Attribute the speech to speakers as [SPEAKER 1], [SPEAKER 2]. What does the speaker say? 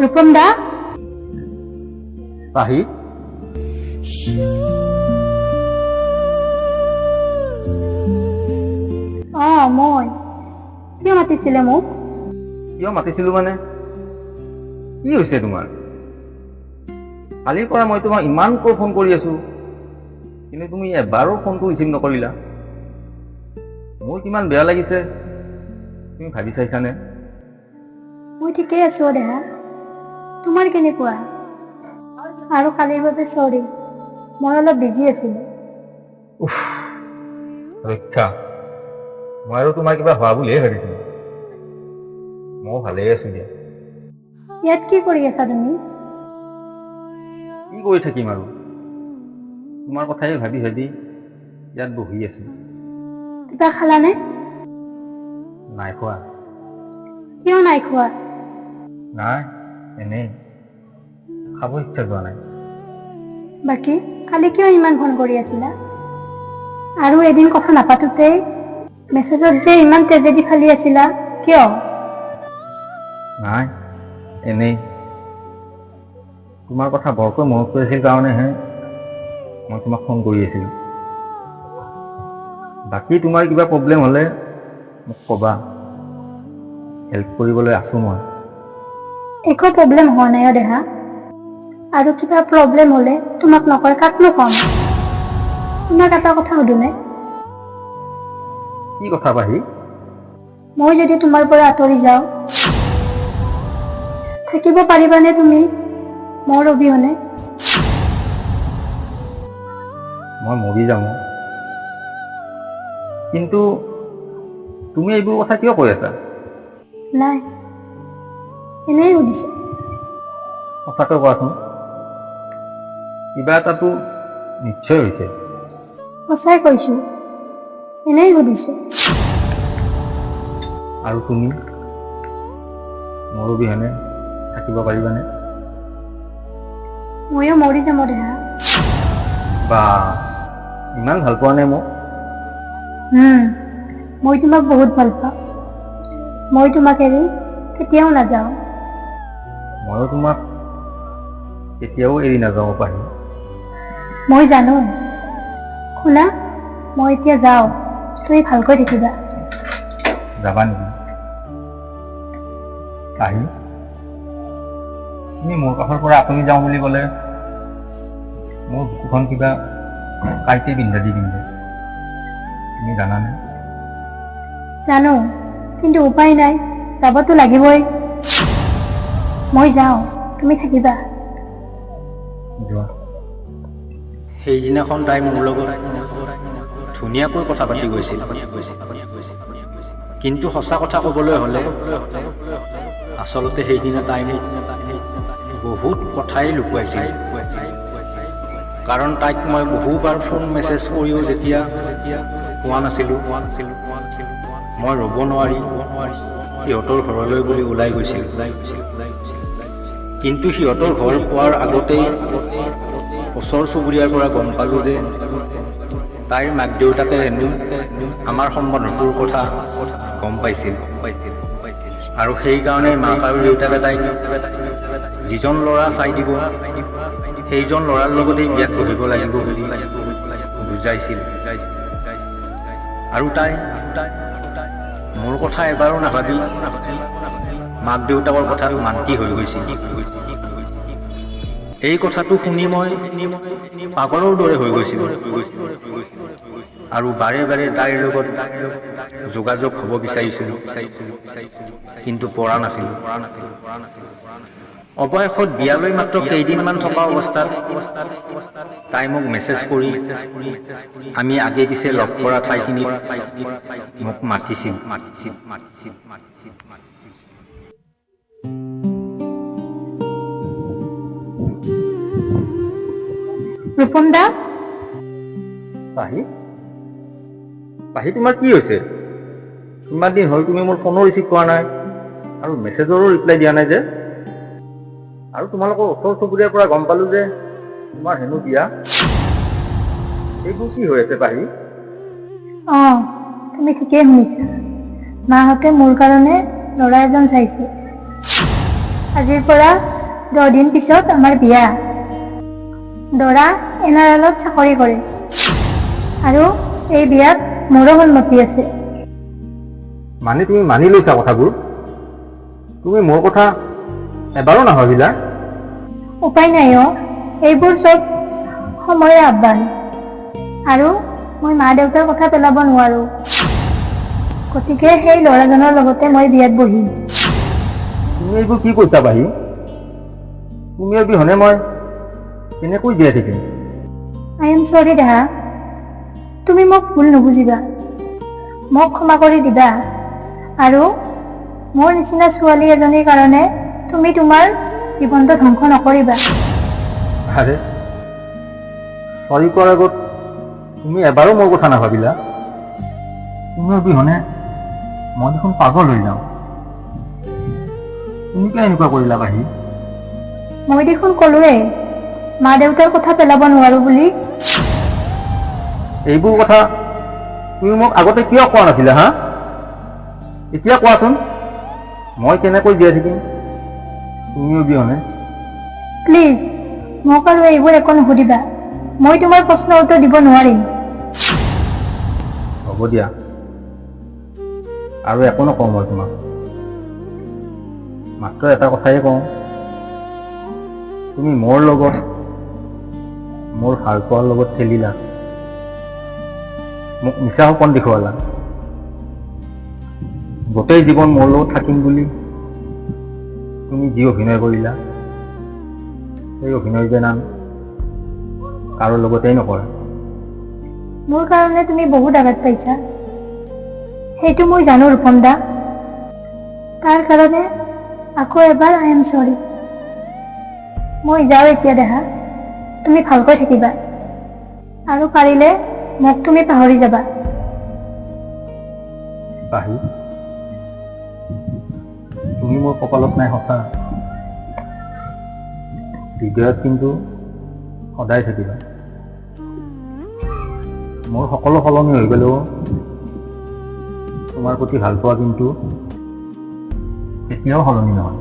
[SPEAKER 1] ৰূপম দা।
[SPEAKER 2] পাহি।
[SPEAKER 1] অঁ, মই। কিয় মাতিছিলে মোক?
[SPEAKER 2] কিয় মাতিছিলো মানে, কি হৈছে তোমাৰ? কালিৰ পৰা মই তোমাক ইমানকৈ ফোন কৰি আছো, কিন্তু তুমি এবাৰো ফোনটো ৰিচিভ নকৰিলা। মোৰ কিমান বেয়া লাগিছে তুমি ভাবি চাইছানে?
[SPEAKER 1] মই ঠিকেই আছো অ' দেহা, তোমাৰ কেনেকুৱা? আৰু কালিৰ বাবে চৰি, মই অলপ বিজি আছিলো।
[SPEAKER 2] উফ, ৰক্ষা! মই আৰু তোমাৰ কিবা হোৱা বুলিহে ভাবিছিলো। মই ভালেই আছো দিয়া।
[SPEAKER 1] ইয়াত কি কৰি আছা তুমি?
[SPEAKER 2] কি কৰি থাকিম আৰু, তোমাৰ কথাই ভাবি ভাবি ইয়াত বহি আছো।
[SPEAKER 1] কিবা খালানে?
[SPEAKER 2] নাই খোৱা।
[SPEAKER 1] কিয় নাই খোৱা?
[SPEAKER 2] নাই, এনেই খাব ইচ্ছা যোৱা নাই।
[SPEAKER 1] বাকী কালি কিয় ইমান ফোন কৰি আছিলা? আৰু এদিন কথা নাপাতোতেই মেছেজত যে ইমান ট্ৰেজেডি ফালি আছিলা, কিয়?
[SPEAKER 2] নাই, এনেই। তোমাৰ কথা বৰকৈ মনত পৰিছিল কাৰণেহে মই তোমাক ফোন কৰি আছিলোঁ। বাকী তোমাৰ কিবা প্ৰব্লেম হ'লে মোক ক'বা, হেল্প কৰিবলৈ আছোঁ মই।
[SPEAKER 1] একো প্ৰব্লেম হোৱা নাই অ' দেহা। আৰু কিবা প্ৰব্লেম হ'লে তোমাক নকয় কাকনো ক'ম? তোমাক এটা কথা সুধোনে?
[SPEAKER 2] কি কথা পাহি?
[SPEAKER 1] মই যদি তোমাৰ পৰা আঁতৰি যাওঁ, থাকিব পাৰিবানে তুমি মোৰ অবিহনে?
[SPEAKER 2] মই মৰি যাম অ'। কিন্তু তুমি এইবোৰ কথা কিয় কৈ আছা?
[SPEAKER 1] নাই, এনেই সুধিছো।
[SPEAKER 2] সঁচাকৈ কোৱাচোন, কিবা এটাতো নিশ্চয় হৈছে।
[SPEAKER 1] সঁচাই কৈছো, এনেই সুধিছো।
[SPEAKER 2] আৰু তুমি মোৰ অবিহনে থাকিব পাৰিবানে?
[SPEAKER 1] ময়ো মৰি যাম অ' দেহা।
[SPEAKER 2] বা, ইমান ভাল পোৱা নে মোক?
[SPEAKER 1] মই তোমাক বহুত ভাল পাওঁ। মই তোমাক এৰি কেতিয়াও নাযাওঁ।
[SPEAKER 2] ময়ো তোমাক কেতিয়াও এৰি নাযাওঁ পাহি।
[SPEAKER 1] মই জানো। শুনা, মই এতিয়া যাওঁ, তুমি ভালকৈ থাকিবা।
[SPEAKER 2] যাবা নেকি পাহি? তুমি মোৰ কাষৰ পৰা আঁতৰি যাওঁ বুলি ক'লে মোৰ বুকুখন কিবা কাঁইটে বিন্ধা দি বিন্ধে, তুমি জানানে?
[SPEAKER 1] জানো, কিন্তু উপায় নাই, যাবতো লাগিবই। মই যাওঁ, তুমি থাকিবা।
[SPEAKER 2] যোৱা।
[SPEAKER 3] সেইদিনাখন তাই মোৰ লগত ধুনীয়াকৈ কথা পাতি গৈছিল। কিন্তু সঁচা কথা ক'বলৈ হ'লে আচলতে সেইদিনা তাই মোক বহুত কথাই লুকুৱাইছিল। কাৰণ তাইক মই বহুবাৰ ফোন, মেছেজ কৰিও যেতিয়া পোৱা নাছিলোঁ, মই ৰ'ব নোৱাৰি সিহঁতৰ ঘৰলৈ বুলি ওলাই গৈছিল। কিন্তু সিহঁতৰ ঘৰ পোৱাৰ আগতেই ওচৰ চুবুৰীয়াৰ পৰা গম পালোঁ যে তাইৰ মাক দেউতাকে হেনো আমাৰ সম্বন্ধটোৰ কথা গম পাইছিল আৰু সেইকাৰণে মাক আৰু দেউতাকে তাইক যিজন ল'ৰা চাই দিব, সেইজন ল'ৰাৰ লগতেই বিয়াত বহিব লাগিব বুলি বুজাইছিল। আৰু তাই মোৰ কথা এবাৰো নাভাবি মাক দেউতাকৰ কথাত মান্তি হৈ গৈছিল। এই কথাটো শুনি মই পাগলৰ দৰে হৈ গৈছিলোঁ আৰু বাৰে বাৰে তাইৰ লগত যোগাযোগ হ'ব বিচাৰিছিলোঁ, কিন্তু পৰা নাছিলোঁ। অৱশেষত বিয়ালৈ মাত্ৰ কেইদিনমান থকা অৱস্থাত তাই মোক মেছেজ কৰি আমি আগে পিছে লগ কৰা ঠাইখিনিত মোক মাতিছিল মাতিছিল মাতিছিল মাতিছিল মাতিছিল।
[SPEAKER 1] ৰূপম দা।
[SPEAKER 2] পাহি, পাহি, তোমাৰ কি হৈছে? ইমান দিন হ'ল তুমি মোৰ ফোনো ৰিচিভ কৰা নাই আৰু মেছেজৰো ৰিপ্লাই দিয়া নাই যে। আৰু তোমালোকৰ ওচৰ চুবুৰীয়াৰ পৰা গম পালো যে তোমাৰ হেনো বিয়া। এইবোৰ কি হৈ আছে পাহি?
[SPEAKER 1] অঁ, তুমি ঠিকেই শুনিছা। মাহঁতে মোৰ কাৰণে ল'ৰা এজন চাইছে। আজিৰ পৰা 10 দিন পিছত আমাৰ বিয়া। দৰা এন আৰ এলত চাকৰি কৰে আৰু এই বিয়াত মোৰো সন্মতি আছে।
[SPEAKER 2] মানে তুমি মানি লৈছা কথাবোৰ? তুমি মোৰ কথা এবাৰো নাভাবিলা?
[SPEAKER 1] উপায় নাই অ', এইবোৰ চব সময়ৰ আহ্বান আৰু মই মা দেউতাৰ কথা পেলাব নোৱাৰো। গতিকে সেই ল'ৰাজনৰ লগতে মই বিয়াত বহিম।
[SPEAKER 2] তুমি এইবোৰ কি কৈছা পাহি? তুমি অবিহনে মই কেনেকৈ জীয়াই থাকিম?
[SPEAKER 1] I am sorry দেহা, তুমি মোক ভুল নুবুজিবা। মোক ক্ষমা কৰি দিবা আৰু মোৰ নিচিনা ছোৱালী এজনীৰ কাৰণে তুমি তোমাৰ জীৱনটো ধ্বংস নকৰিবা।
[SPEAKER 2] আৰে, চৰি কোৱাৰ আগত তুমি এবাৰো মোৰ কথা নাভাবিলা? তুমি অবিহনে মই দেখোন পাগল হৈ যাওঁ। তুমি কিয় এনেকুৱা কৰিলা পাহি?
[SPEAKER 1] মই দেখোন ক'লোৱেই, মা দেউতাৰ কথা পেলাব নোৱাৰো বুলি।
[SPEAKER 2] এইবোৰ কথা তুমি মোক আগতে কিয় কোৱা নাছিলা হা? এতিয়া কোৱাচোন, মই কেনেকৈ জীয়াই থাকিম তুমি অবিহনে?
[SPEAKER 1] প্লিজ, মোক আৰু এইবোৰ একো নুসুধিবা। মই তোমাৰ প্ৰশ্নৰ উত্তৰ দিব নোৱাৰিম।
[SPEAKER 2] হ'ব দিয়া, আৰু একো নকওঁ মই তোমাক। মাত্ৰ এটা কথাই কওঁ, তুমি মোৰ লগত, মোৰ ভাল পোৱাৰ লগত খেলিলা, মোক মিছা সপোন দেখুৱালা। গোটেই জীৱন মোৰ লগত থাকিম বুলি তুমি যি অভিনয় কৰিলা, সেই অভিনয় যেন আন কাৰো লগতেই নকৰা।
[SPEAKER 1] মোৰ কাৰণে তুমি বহুত আঘাত পাইছা, সেইটো মই জানো ৰূপম দা। তাৰ কাৰণে আকৌ এবাৰ I am sorry। মই যাওঁ এতিয়া দেহা, তুমি ভালকৈ থাকিবা আৰু পাৰিলে মোক তুমি পাহৰি যাবা।
[SPEAKER 2] পাহি, তুমি মোৰ কপালত নাই সঁচা, হৃদয়ত কিন্তু সদায় থাকিবা। মোৰ সকলো সলনি হৈ গ'লেও তোমাৰ প্ৰতি ভালপোৱা কিন্তু কেতিয়াও সলনি নহয়।